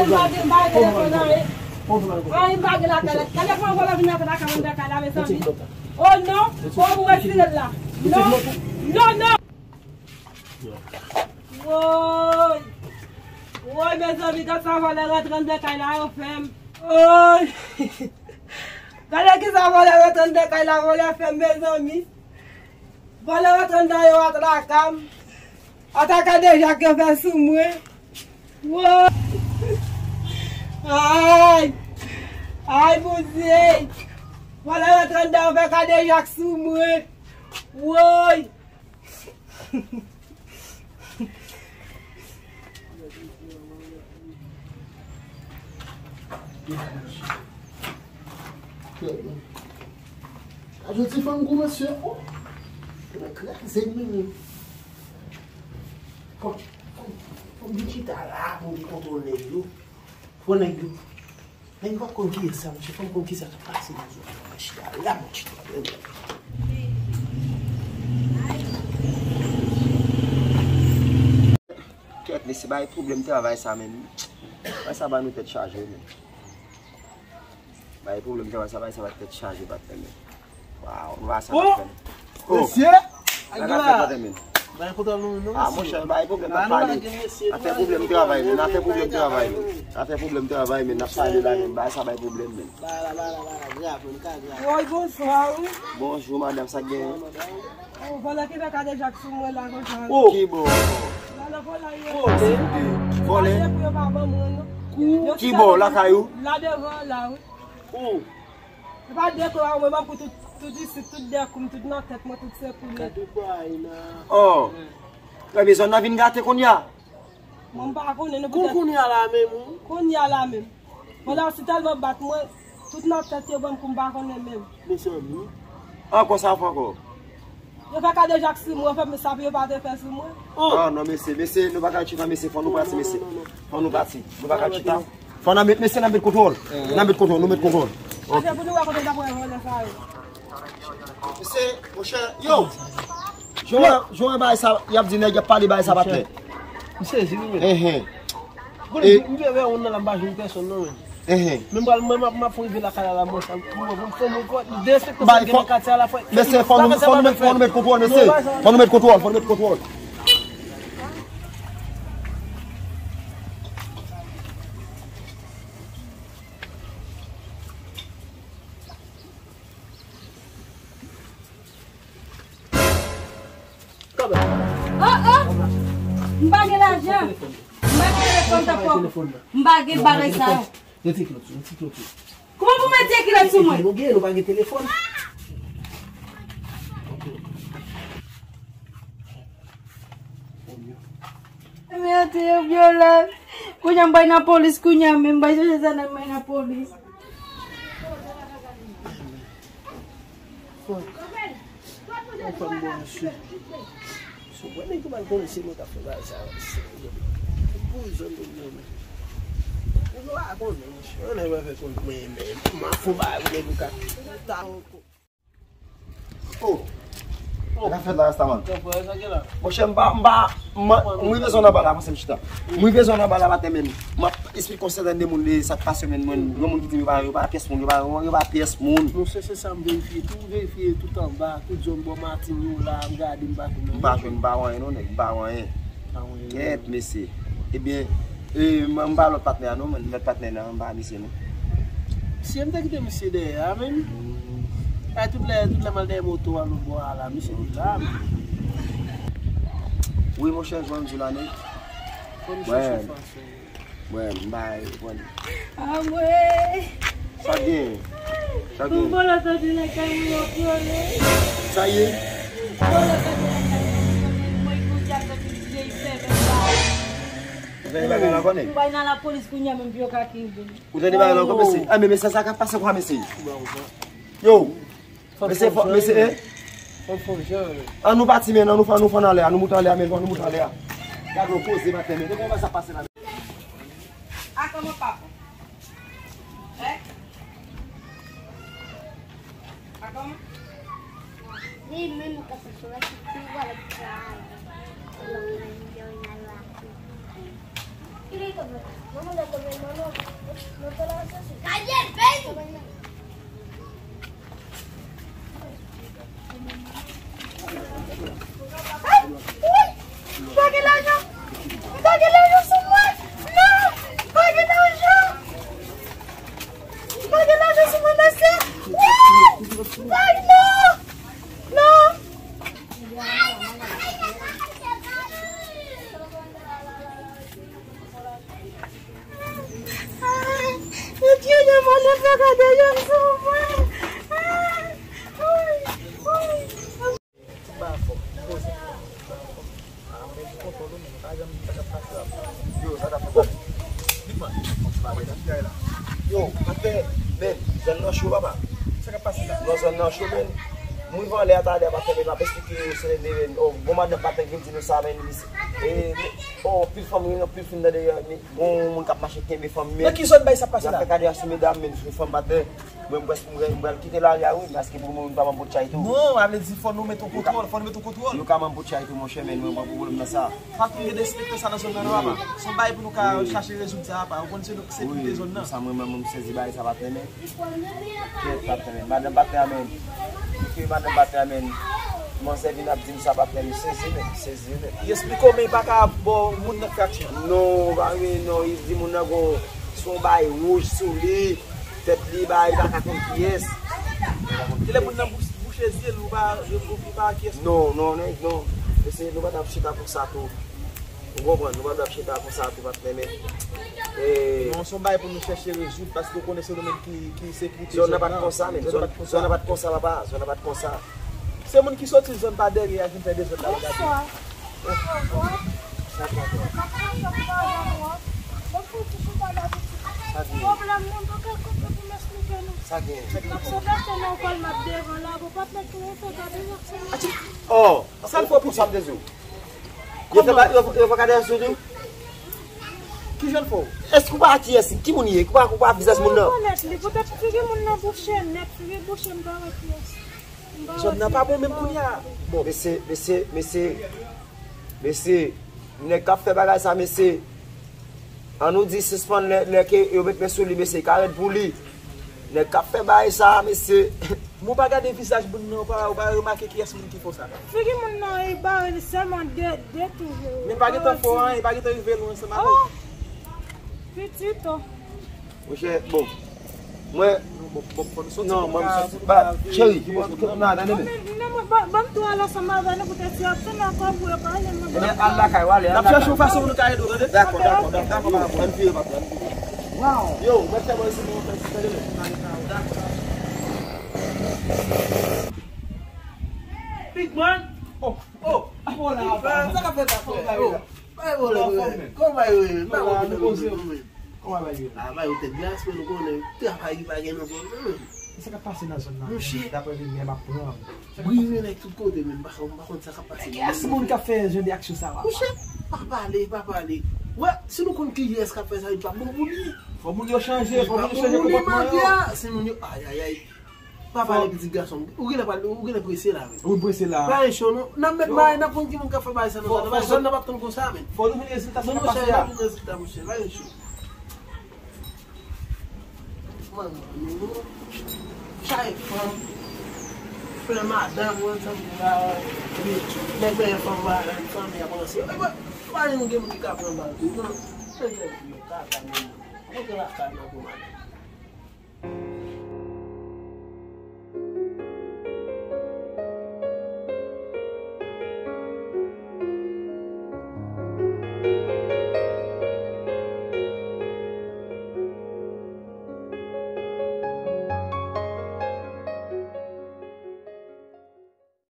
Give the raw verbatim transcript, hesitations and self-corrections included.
M pa gen, m pa gen telefòn anyen. Anyen m pa gen lakay la. Gade kòman vòlè vin antre lakay mwen, lakay la, mezanmi. Oh non, fò mwen retire l la. Non, non, non. Woy! Woy, mezanmi, gad sa vòlè rantre anndan kay la, yo fè m. Woy! Gade kisa vòlè rantre anndan kay la, vòlè fè m, mezanmi. Vòlè rantre anndan yo, atraka m. Atraka deja ke fè sou mwen. Woy! Ay! Ay, Bondye! Vòlè rantre anndan yo, fè kadejak sou mwen. Woy! Ajo ti fanm gou mesye, oh. Mwen kraze m menm. Fò, fò, fò m vin chita la pou m gen kontwòl nèg yo. Fò nèg yo. Nèg yo p ap konn kiyès sa, monchè. Fò m konn kisa k ap pase nan zòn nan. Mwen chita la, mwen chita la. Kèt, mesye, bay pwoblèm travay sa menm. Bay sa ba nou tèt chaje, menm. Bay pwoblèm travay sa, bay sa ba tèt chaje, patnè, menm. Waw, nou pa sa, patnè. Oh! Mesye! Sa ka fèt, patnè, menm. Bay kontwòl nou, non, mesye. Ah, monchè, bay pwoblèm, n ap pale. N ap fè pwoblèm travay, menm. N ap fè pwoblèm travay, menm. N ap fè pwoblèm travay, menm. N ap pale la, menm. Bay sa bay pwoblèm, menm. Bay la, bay la, bay la, grav, menm, ka grav. Woy, bonswa, wi. Bonjou, madanm, sa k genyen? Oh, vòlè ki fè kadejak sou mwen la, konsa. Oh! Ki bò? La, la, vòlè yo. Kote? Vòlè? Yo pa dekouvri, yo pa ban mwen, non. Ki bò? Lakay ou? La devan la, wi. Oh! Yo pa dekouvri, mwen ban kou tout, tout isit, tout dèkou m, tout nan tèt mwen, tout se kou nèt. Gade bway la. Oh! Ebyen, zòn nan vin gate kounye a? Mwen m pa konnen, non, poutèt. Kou kounye a la menm, wi. Kounye a la menm. Vòlè si tèlman bat mwen, tout nan tèt yo ban m kou m pa konnen menm. Mezanmi. Ankò sa fè ankò. Yo fè kadejak sou mwen, fè m sa pou yo pa te fè sou mwen. Oh! Ah, non, mesye, mesye, nou pa ka chita, mesye, fò nou pati, mesye. Fò nou pati, nou pa ka chita. Fò n ap met, mesye, n ap met kontwòl. N ap met kontwòl, nou met kontwòl. Mesye, pou nou wè kote n ap wè vòlè sa yo. Mesye, monchè, yo! Jan w wè, jan w wè bagay sa, y ap di nèg, y ap pale bagay sa, patnè. M sezi, wi, men. Enhen. Bon, e m te wè yon nan la, m pa jwenn pèsòn, non, men. Enhen. Men m pral, mwen, m ap, m ap rive lakay la, la, mwen, sa, mwen, mwen, mwen, mwen, mwen, derespekte sa gen nan katye a la, frè. Mesye, fò nou, fò nou met, fò nou met kontwòl, mesye. Fò nou met kontwòl, fò nou met kontwòl. Oh, oh! M pa gen lajan. M pa gen telefòn tanpò. M pa gen bagay sa yo. Yon ti kilòt sou, yon ti kilòt sou. Kouman pou mete kilòt sou mwen? Nou gen, nou pa gen telefòn. Men ante yo vyolans. Kounye a m bay nan polis, kounye a menm bay chache sa nan bay nan polis. Fòk. Fòk m bon mesye. Si w wè nèg yo mal konnen se mwen k ap fè bagay sa yo. Pou zòn nou menm. Ou pa konnen mesye. Ann al fè kont mwen menm. M ap fè bagay pou nèg yo ka. Oh. Sa ka fèt la, Rastaman? Monchè, m pa, m pa, m, m rive zòn anba la, panse m chita. M rive zòn anba la maten menm. M ap esplike yon sèten de moun de sa k pase menm, mwen, yon moun ki di m yo pa, yo pa pyès moun, yo pa, yo pa pyès moun. Monchè, se sa m verifye tou, m verifye tout anba, tout zòn bò Matin yo la, m gade, m pa jwenn anyen. M pa jwenn, m pa wè anyen non, nèg, m pa wè anyen. Kèt, mesye. Ebyen, e, m, m pa lòt patnè a non, men lòt patnè nan, m pa misye non. Misye, m te kite misye dèyè a, men. Ay, tout lè, tout lè m al dèyè moto a lòt bò a la, misye te la, men. Wi, monchè, jwenn di la nèt. Fò m chèche fason. Mwen, m bay, mwen. Awe! Sa gen? Sa gen? Yon vòlè soti lakay mwen, yo vyole. Sa ye? Vòlè soti lakay mwen, yo vyole. Mwen, kounye a soti vye fè, men sa. Ou fè bagay la konnen? M bay nan lapolis kounye a menm pou yo ka kenbe m. Ou tande bagay la ankò, mesye? Ah, men mesye, sa k ap pase kwa, mesye? Yo! Mesye, fò, mesye, eh? Ann nou pati, men, ann nou fè, ann nou fè anlè a, nou moute anlè a, men, ann nou moute anlè a. Gade yon koze maten, men, gade kòman sa pase la. A kòman papa? Eh? A kòman? Wi, men nou ka fè sou la, si tou wala travay. Lòm nan yon yon la. Ay, wi! M pa gen lajan! M pa gen lajan sou mwen! Non! M pa gen lajan! M pa gen lajan sou mwen, mesye! Wi! M pa, non! Non! Ay, Bondye, mwen leve gade yo sou mwen. Ay, ay, ay. Ti bagay fò, poze. Ah, men di kontwòl ou, men pa janm di sa k ap pase la. Yo, sa k ap fè? Di mwen. Yo, atè, men, zòn nan cho, papa. Sa k ap pase la? Non, zòn nan cho, men. M rive anlè a talè, pa fè, pa esplike yo, se de, oh, bon, madanm pa t vin di nou sa, men, li, e, oh, anpil fanm, anpil fanm nan deyò, men, bon, moun k ap mache kenbe fanm, men. Nan ki zòn bagay sa ap pase la? Y ap fè kadeyas sou medam, men, fanm pa t. Mwen, m prèske, m pral kite lari a, wi, paske pou moun pa ban m bout chay tou. Non, a vle di fò nou mete yon kontwòl, fò nou mete yon kontwòl. Yo ka ban m bout chay tou, monchè, men mwen pa pran pwoblèm nan sa. Fòk nou gen dezenfektan sa nan zòn nan, non, papa. Se yon bagay pou nou ka chache rezoud sa, papa. Ou konn se nou ki sekirite zòn nan. Wi, sa mwen menm, m sezi bagay sa, patnè, men. Kèt, patnè, men. Madanm patnè a, men. Ke madanm patnè a, men. Manzè vin ap di m sa, patnè, m sezi, men. M sezi, men. Li esplike w, men li pa ka ba w moun nan fraksyon. Non, pa vre, non. Li di moun nan gon, se yon bagay wouj sou li. Tèt li ba, li pa ka konn kiyès. Kilè moun nan bouch-, bouche zye l, ou pa, ou pa kiyès. Non, non, non, non. Mesye, nou pa t ap chita konsa tou. Ou konprann, nou pa t ap chita konsa tou, patnè, men. E, non, se yon bagay pou nou chèche rezoud, paske ou konnen se nou menm ki, ki sekirite zòn nan. Zòn nan pa t konsa, men. Zòn, zòn nan pa t konsa, papa. Zòn nan pa t konsa. Se moun ki soti zòn pa dèyè a ki fè dezòd la, gade. Bonswa. Sa k ap pase? Sa gen? Pwoblèm mwen, pa ka konprann pou m esplike nou. Sa gen? M ap sot achte nan Walmart devan la, bon, patnè ki rete gade, m ap sot. Oh! Sa l fè w, pitit? Sa m te di w. Yo fè, yo, yo fè kadeyas sou tou? Ki jan l fè w? Èske ou pa kiyès? Ki moun ye? Ou pa, ou pa vizaj moun nan? Mwen rekonèt li, poutèt figi moun nan bouche nèt, figi bouche m pa wè kiyès. Zòn nan pa bon menm kounye a. Bon. Mesye, mesye, mesye, mesye, nèg k ap fè bagay sa, mesye, ann nou di sispann lè, lè ke yo met men sou li, mesye, ka rèd pou li. Nèg k ap fè bagay sa, mesye. Men w pa gade vizaj moun nan, w pa, w pa remake kiyès moun ki fè w sa. Figi moun nan, e bare li sèlman de, de tou. Men l pa gentan fè w anyen, li pa gentan rive lwen ansanm avè w. Oh! Pitit, oh. Monchè, bon. Mwen. Non, bon, bon, fò nou soti. Non, pou mwen, nou ka, soti, pou ba, nou ka cheri, nan, nan, nan, nan. Non, men, non, men, ban, ban m tou al ansanm avè nou, poutèt si y ap tounen ankò pou yo pale, mwen. Ebyen, al lakay ou, ale, al lakay ou. N ap chèche yon fason pou nou ka ede w, tande? Dakò, dakò, dakò, dakò, pa gen pwoblèm. Ann vire, patnè, ann vire. Wow! Yo, mwen fè mwen si mwen fè si tande. Dakò. Big man! Oh, oh! Big man, sa k ap fèt la, frè? Oh. Bay vòlè, frè. Kòman bay yo ye? Kòman bay yo ye? Travay ou tèt glas, men nou konnen travay ki pa gen nan zòn nan, men. Sa k ap pase nan zòn nan, monchè, daprè limyè m ap pran. Bri rimè nèg tout kote, men m pa, m pa konn sa k ap pase. Kiyès moun k ap fè jan de aksyon sa yo? Monchè, pa pale, pa pale. Wè, si nou konn kiyès k ap fè sa, li p ap bon pou li. Fò moun yo chanje, fò moun yo chanje konpòtman yo. Si moun yo, ay, ay, ay. Pa pale, pitit gason m. Ou genlè pral, ou genlè prese la, men. Ou prese la. Pa gen cho, non. N ap met bagay, n ap konn ki moun k ap fè bagay sa nan zòn nan. Zòn nan p ap tann konsa, men. Fò nou vin rezilta sa k ap pase a. Non, monchè, n ap vin rezilta, monchè. Pa gen cho. Manman nou, non. Chay fanm. Flè madanm, ou ansanm la. Nèg benyen fanm, pa ansanm, y ap ranse. E, pa, pa gen moun ki ka pran bal tou, non. Se gen yo, kaka, men. Mwen gen lakay nan pou madanm.